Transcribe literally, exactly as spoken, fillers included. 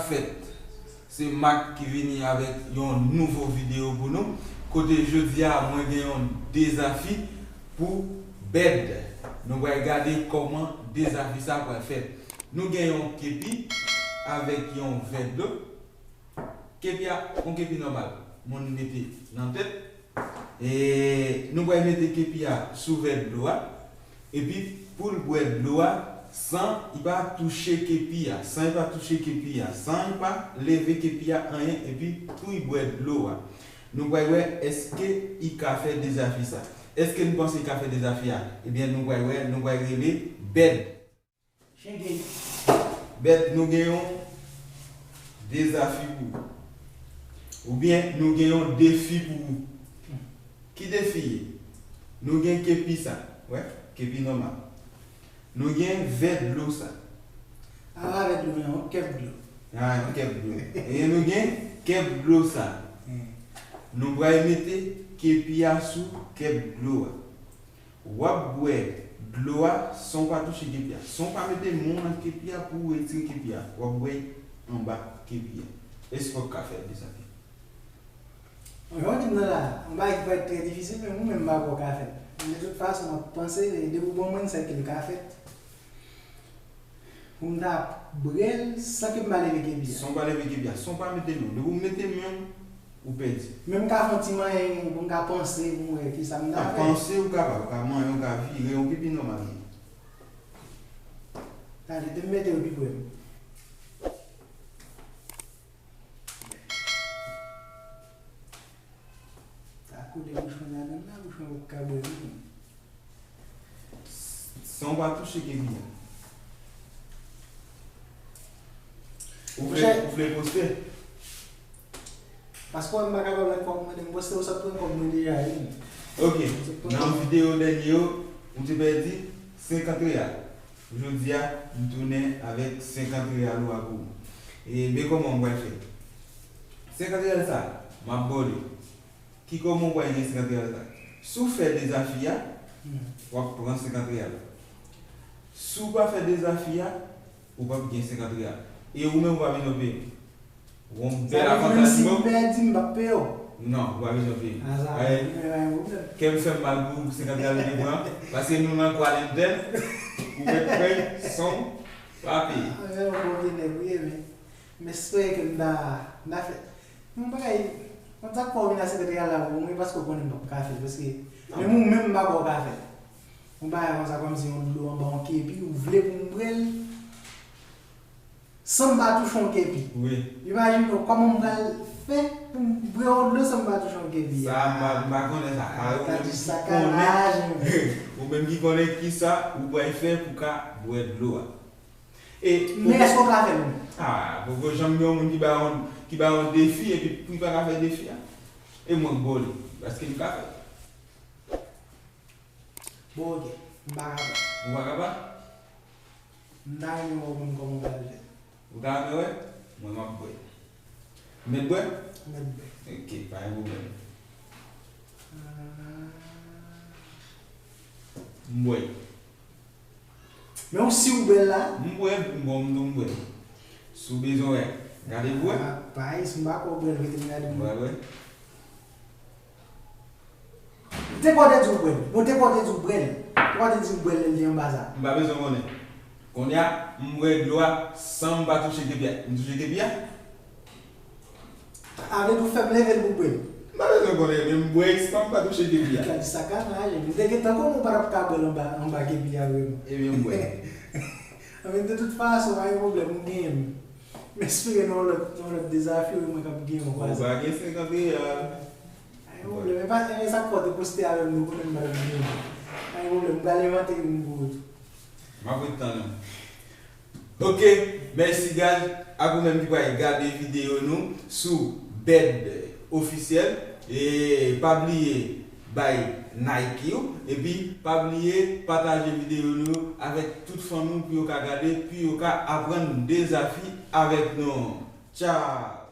Fèt. Se Mak ki vini avèk yon nouvo videyo pou nou. Kote jodi a, mwen gen yon dezafi pou bèd. Nou pral gade kòman dezafi sa pral fèt. Nou gen yon kepi avèk yon vè dlo. Kepi a, yon kepi nòmal. Moun mete nan tèt. E nou pral mete kepi a sou vè dlo a. Epi, pou l bwè dlo a, san li pa touche kepi a. San li pa touche kepi a. San li pa leve kepi a anyen. Epi, pou li bwè dlo a. Nou pral wè èske li ka fè dezafi sa. Èske nou panse li ka fè dezafi a? Ebyen, nou pral wè, nou pral rele bèd. Bèd, nou gen yon dezafi pou ou. Oubyen nou gen yon defi pou ou. Ki defi ye? Nou gen kepi sa. Wè, kepi nòmal. Nou gen vè dlo sa. A, pa vè dlo, men yon kèp dlo. A, yon kèp dlo. E nou gen kèp dlo sa. Hmm. Nou pral mete kepi a sou kèp dlo a. W ap bwè dlo a san w pa touche kepi a. San w pa mete men w nan kepi a pou w retire kepi a. W ap bwè anba kepi a. Èske w ap ka fè dezafi? Bon, jan w di m nan la, yon bagay ki parèt trè difisil, men mwen menm m pa kwè w ka fè l. Men de tout fason, m ap panse, depi w ban mwen l, sa ke l ka fèt. Pou m ta bwè l san ke m pa leve kepi a. San w pa leve kepi a, san w pa mete men w. Depi w mete men w, ou pèdi. Men m ka fè yon ti manyen pou m ka panse, pou m wè kisa m ta fè. Nan panse, ou kapab, ou ka manyen, ou ka vire, yon kepi nòmal li ye. Gade, te m mete yo pi pre m. Sa koule bouch mwen ladan l la, bouch mwen poko ka bwè menm. San w pa touche kepi a. Ou vle, ou vle poste? Paske w wè m pa kapab lòt fwa pou mande m poste, ou sot pran kòb mwen deja, wi. Ok. Nan videyo dènye yo, ou te pèdi senkant reyal. Jodi a, m tounen avèk senkant reyal ou a pou ou. E men kòman m pral fè. Senkant reyal sa, m ap ba w li. Ki kòman w pral gen senkant reyal sa? Si w fè dezafi a, w ap pran senkant reyal. Si w pa fè dezafi a, ou p ap gen senkant reyal. E ou menm ou pa bezwen peye m. Ou yon bèl avantaj pou mwen. Sa vle di menm si m pèdi, m p ap peye w? Non, ou pa bezwen peye m. A, sa va, men pa gen pwoblèm. Kè m fè m mal pou senkant reyal ou te pran, paske nou nan quarantine, ou mèt pran san w pa peye. A, men yon bon vye nèg ou ye, men. M espere ke m ta, m ta fè yon bagay, konn sa k fè w vin a senkant reyal la pou mwen, paske w konnen m p ap ka fè l, paske menm ou menm m pa kwè w ka fè l. Yon bagay konsa kòmsi yon dlo anba yon kepi, ou vle pou m bwè l san m pa touche yon kepi. Wi. Imajine w kòman m pral fè pou m bwè yon dlo san m pa touche yon kepi. Sa, m pa, m pa konnen sa. A, ou menm ki konnen, ou menm ki konnen kisa ou pral fè pou w ka bwè dlo a. E men èske w ka fè l ou menm? A, poko janm gen yon moun ki ba yon, ki ba yon defi epi pou li pa ka fè defi a. E mwen k ba w li, èske m ka fè l? Bon, ok, m pa kapab. Ou pa kapab? M ta renmen wè ou menm kòman w pral fè l. Ou ta renmen wè? Mwen m ap bwè. M mèt bwè? Ou mèt bwè. Ok, pa gen pwoblèm. M bwè. Men w si w bwè l la? M bwè, m bon, m tou m bwè. Si w bezwen wè, gade pou wè. A, pa isi, m pa kwè w bwè l, rete m gade pou wè. Bwè, bwè. Te kwè w te di w bwè l. Bon, te kwè w te di w bwè l. Te kwè w te di w bwè l lè l te anba sa. M pa bezwen konnen. Kounye a, m bwè dlo a san m pa touche kepi a. M touche kepi a? A, vle di w fè m leve l pou bwè l. M pa bezwen konnen, men m bwè san m pa touche kepi a. Gad sakanaj, m te gentan konnen w pa t ap ka bwè l anba, anba kepi a vreman. Ebyen, m bwè. Anben, de tout fason, pa gen pwoblèm, m genyen m. M espere nan yon lòt, nan yon lòt dezafi, wi, mwen k ap genyen w. Ou pa gen senkant reyal. Pa gen pwoblèm, men pa, men sa k fè w te poste avè m, nou konnen m pa t ap genyen. Pa gen pwoblèm, m pral envante youn pou ou tou. M ap ret tann ou. Ok, mèsi guys, ak ou menm ki pral gade videyo nou sou Bed Officiel. E pa bliye bay Nike ou, epi pa bliye pataje videyo nou avèk tout fanmi w pou yo ka gade, pou yo ka aprann dezafi avèk nou. Tchao!